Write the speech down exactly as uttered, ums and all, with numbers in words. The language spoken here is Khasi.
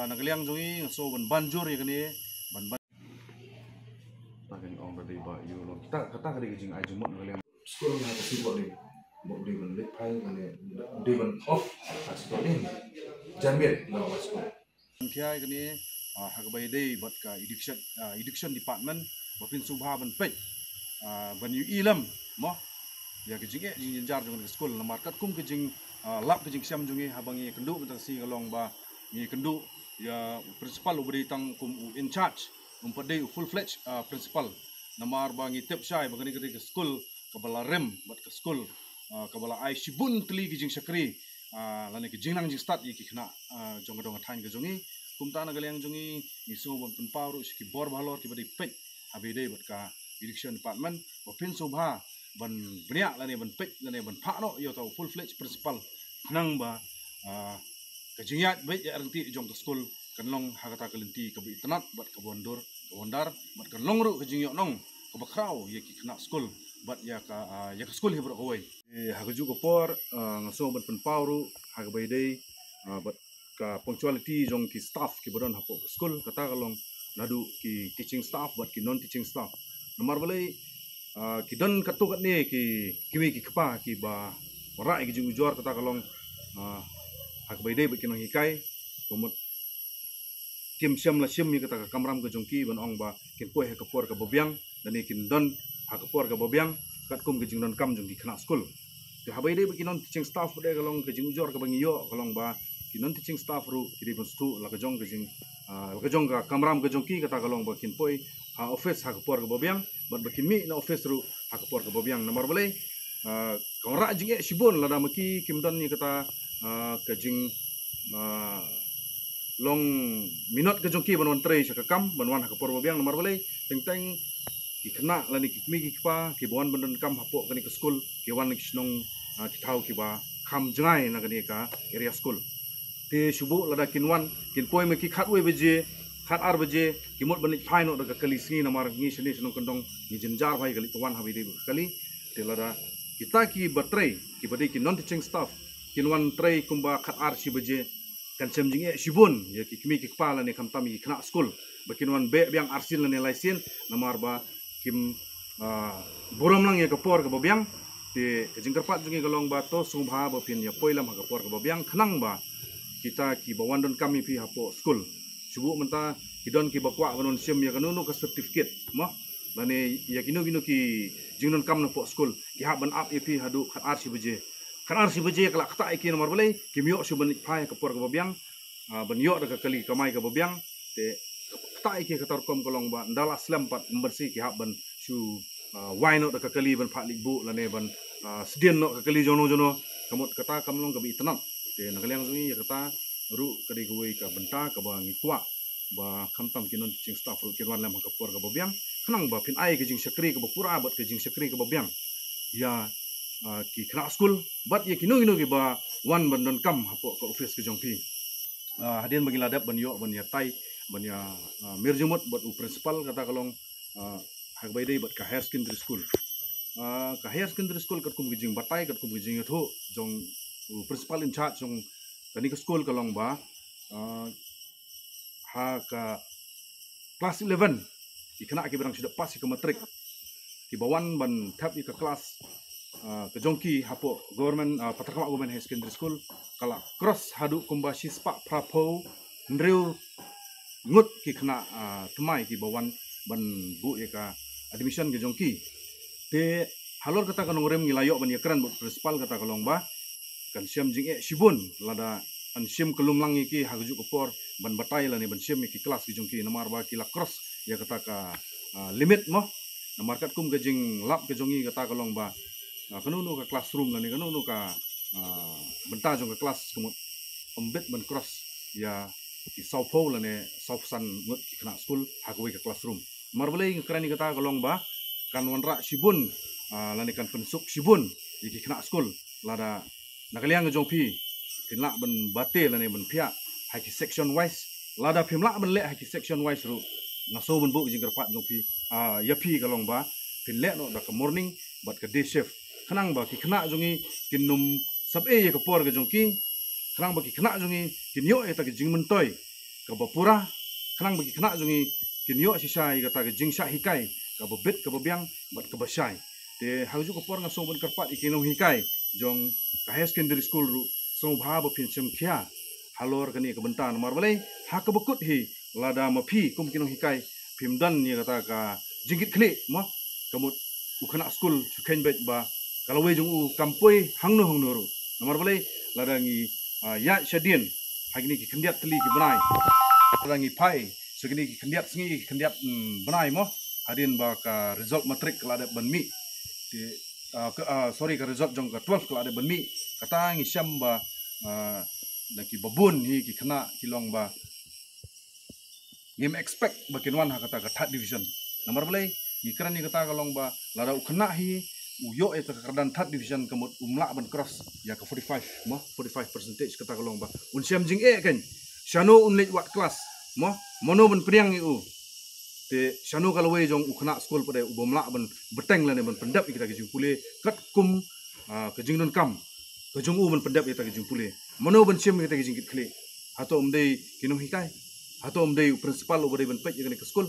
Na ka liang jong ngi nga sngew ban ban jur ïa kane, ban ban. Ta ka ong da dei ba ïoh long. Kata kata ka dei ka jingai jingmut na ka liang. Skul nga ka sibuk dei. Bok dei ban leit phai kane, dei ban off. Ka sibuk dei. Jan miet na skul. Phi ïa kane, ah, ha kaba ïadei bad ka education, ah, education department, ba phin sngewbha ban peit, ah, ban ïohi lem, mo. Ïa ka jingeh jingjynjar jong ka skul, namar katkum ka jing, ah, lap ka jingshem jong ngi, haba ngi kynduh mynta ka sngi ka long ba ngi kynduh ïa u principal uba dei tang kum u in charge, um pat dei u full fledged, ah, principal. Namar ba ngi tip shai ba kane ka dei ka skul kaba la rem bad ka skul, ah, kaba la ai shibun tylli ki jingshakri, ah, lane ki jingnang jingstad ïa ki khynnah, ah, jong ka dong ka thaiñ ka jong ngi. Kumta na ka liang jong ngi, ngi sngew ban pynpaw ruh sha ki bor ba halor kiba dei peit ha ba ïadei bad ka education department, ba phin sngewbha ban bniah lane ban peit lane ban phah noh ïa uta u full fledged principal, khnang ba, ah, ka jingïaid beit ïaid ryntih jong ka skul kan long ha kata ka lynti kaba itynnad bad kaba wandur, kaba wandar, bad kan long ruh ka jingïohnong kaba khraw ïa ki khynnah skul bad ïa ka, ah, ïa ka skul hi baroh kawei. Eh, ha kajuh ka por, ah, nga sngew ban pynpaw ruh ha kaba ïadei, ah, bad ka punctuality jong ki staff kiba don hapoh ka skul, kata ka long naduh ki teaching staff bad ki non teaching staff. Namar balei, ah, ki don katto katne ki kmie ki kpa kiba wanrah ïa ki jingujor, kata ka long, ah, ha kaba ïadei bad ki nonghikai, ka mut kim shym la shim ïa kata ka kamram ka jong ki ban ong ba kin poi ha ka por kaba biang, lane kin don ha ka por kaba biang katkum ka jingdonkam jong ki khynnah skul. Te haba ïadei bad ki non teaching staff pat de ka long ka jingujor kaba ngi ïoh ka long ba ki non teaching staff ruh ki dei ban sdang la ka jong ka jing, ah, la ka jong ka kamram ka jong ki, kata ka long ba kin poi ha office ha ka por kaba biang bad ba kin mih na office ruh ha ka por kaba biang. Namar balei, ah, ka wanrah jingeh shibun lada ma ki kim don ïa kata, ah, ka jing, ah, long minot ka jong ki ban wan trei sha ka kam, ban wan ha ka por ba biang. Namar balei, teng teng ki khynnah lane ki kmie ki kpa kiba wan ban donkam hapoh kane ka skul ki wan na ki shnong, ah, ki thaw kiba kham jngai na kane ka area skul. Te shu buh lada kin wan, kin poi ma ki khatwei baje, khatar baje, ki mut ban leit phai noh da ka kali sngi, namar ngi shane sha Nongkyndong ngi jynjar bha ïa ka leit ka wan haba ïadei bad ka kali. Te lada kita kiba trei, kiba dei ki non teaching staff, kin wan trei kumba khatar shi baje, kan shem jingeh shibun ïa ki kmie ki kpa lane khamtam ïa ki khynnah skul ba kin wan beh biang arsien lane laisien, namar ba kim, ah, burom lang ïa ka por kaba biang. Te ka jingkyrpad jong ngi ka long ba to sngewbha ba phin ïa poi lem ha ka por kaba biang, khnang ba kita kiba wan donkam ïa phi hapoh skul, shu buh mynta ki don kiba kwah ban wan shim ïa kano kano ka certificate, mo, lane ïa kino kino ki jingdonkam napoh skul, ki hap ban ap ïa phi haduh khatar shi baje. Khatar shi baje ka la ktah ïa ki, namar balei, kim ïoh shuh ban leit phai ha ka por kaba biang, ah, ban ïoh da ka kali kamai kaba biang. Te ktah ïa ki ha kata ka rukom ka long ba ynda la slem pat mynta shi ki hap ban shu, ah, wai noh da ka kali ban phah leit buh lane ban, ah, sdien noh ka kali jongno jongno. Ka mut kata kam long kaba itynnad. Te na ka liang jong ngi ïa kata ruh ka dei kawei ka bynta kaba ngi kwah ba khamtam ki non teaching staff ruh kin wan lem ha ka por kaba biang, khnang ba phin ai ka jingshakri kaba pura bad ka jingshakri kaba biang ïa, ah, ki khynnah skul bad ïa kino kino kiba wan ban donkam hapoh ka office ka jong phi. Ah, hadien ba ngi la dep ban ïoh ban ïatai ban ïa, ah, mir jingmut bad u principal, kata ka long, ah, ha kaba ïadei bad ka higher secondary school. Ah, ka higher secondary school katkum ka jingbatai, katkum ka jingïathuh jong u principal in charge jong kane ka skul ka long ba, ah, ha ka class eleven, ki khynnah kiba dang shu dep pass ïa ka matric, kiba wan ban thep ïa ka class, ah, ka jong ki hapoh government, ah, Patharkhmah Government Higher Secondary School, ka la cross haduh kumba shispah phraphew hynriew ngut ki khynnah, ah, thymmai kiba wan ban buh ïa ka admission ka jong ki. Te halor kata ka nongrim ngi la ïoh ban ïakren bad u principal, kata ka long ba kan shem jingeh shibun lada yn shim kyllum lang ïa ki ha kajuh ka por ban batai lane ban shim ïa ki class ki jong ki, namar ba ki la cross ïa kata ka, ah, limit, mo. Namar katkum ka jinglap ka jong ngi kata ka long ba, ah, kano kano ka classroom lane kano kano ka, ah, bynta jong ka class ka mut ym bit ban cross ïa ki sawphew lane sawphew san ngut ki khynnah skul ha kawei ka classroom. Namar balei nga kren ïa kata ka long ba kan wanrah shibun, ah, lane kan pynsuk shibun ïa ki khynnah skul lada na ka liang ka jong phi phin lah ban bate lane ban phiah ha ki section wise. Lada phim lah ban leh ha ki section wise ruh, nga sngew ban buh ka jingkyrpad jong phi, ah, ïa phi ka long ba phin leh noh da ka morning bad ka day shift, khnang ba ki khynnah jong ngi kin ym sap ei ïa ka por ka jong ki, khnang ba ki khynnah jong ngi kin ïoh ïa kata ka jingmyntoi kaba pura, khnang ba ki khynnah jong ngi kin ïoh shisha ïa kata ka jingshah hikai kaba bit, kaba biang bad kaba shai. Te ha kajuh ka por nga sngew ban kyrpad ïa ki nonghikai jong ka higher secondary school ruh, sngewbha ba phin shim khia halor kane ka bynta, namar balei, ha kaba kut hi, lada ma phi kum ki nonghikai phim don ïa kata ka jingkitkhlieh, mo, ka mut u khynnah skul shu kheiñ beit ba ka lawei jong u kam poi hangno hangno ruh. Namar balei, lada ngi, ah, ïaid shadien ha kine ki khyndiat tylli ki bnai, lada ngi phai sha kine ki khyndiat sngi, ki khyndiat, mm, bnai, mo, hadien ba ka result matric ka la dep ban mih, te, ah, ka, ah, sorry, ka result jong ka twelve ka la dep ban mih, kata ngi shem ba, ah, na ki babun hi ki khynnah ki long ba ngim expect ba kin wan ha kata ka third division. Namar balei, ngi kren ïa kata ka long ba lada u khynnah hi u ïoh ïa kata ka kyrdan third division, ka mut um lah ban cross ïa ka forty-five, mo, forty-five percentage, kata ka long ba un shem jingeh kein shano un leit wad klas, mo, mano ban pdiang ïa u. Te shano ka lawei jong u khynnah skul pat de u bym lah ban bteng lane ban pyndep ïa kita ki jingpule katkum, ah, ka jingdonkam ka jong u ban pyndep ïa kita ki jingpule. Mano ban shim ïa kita ki jingkitkhlieh? Hato ym dei ki nonghikai? Hato ym dei u principal uba dei ban peit ïa kane ka skul?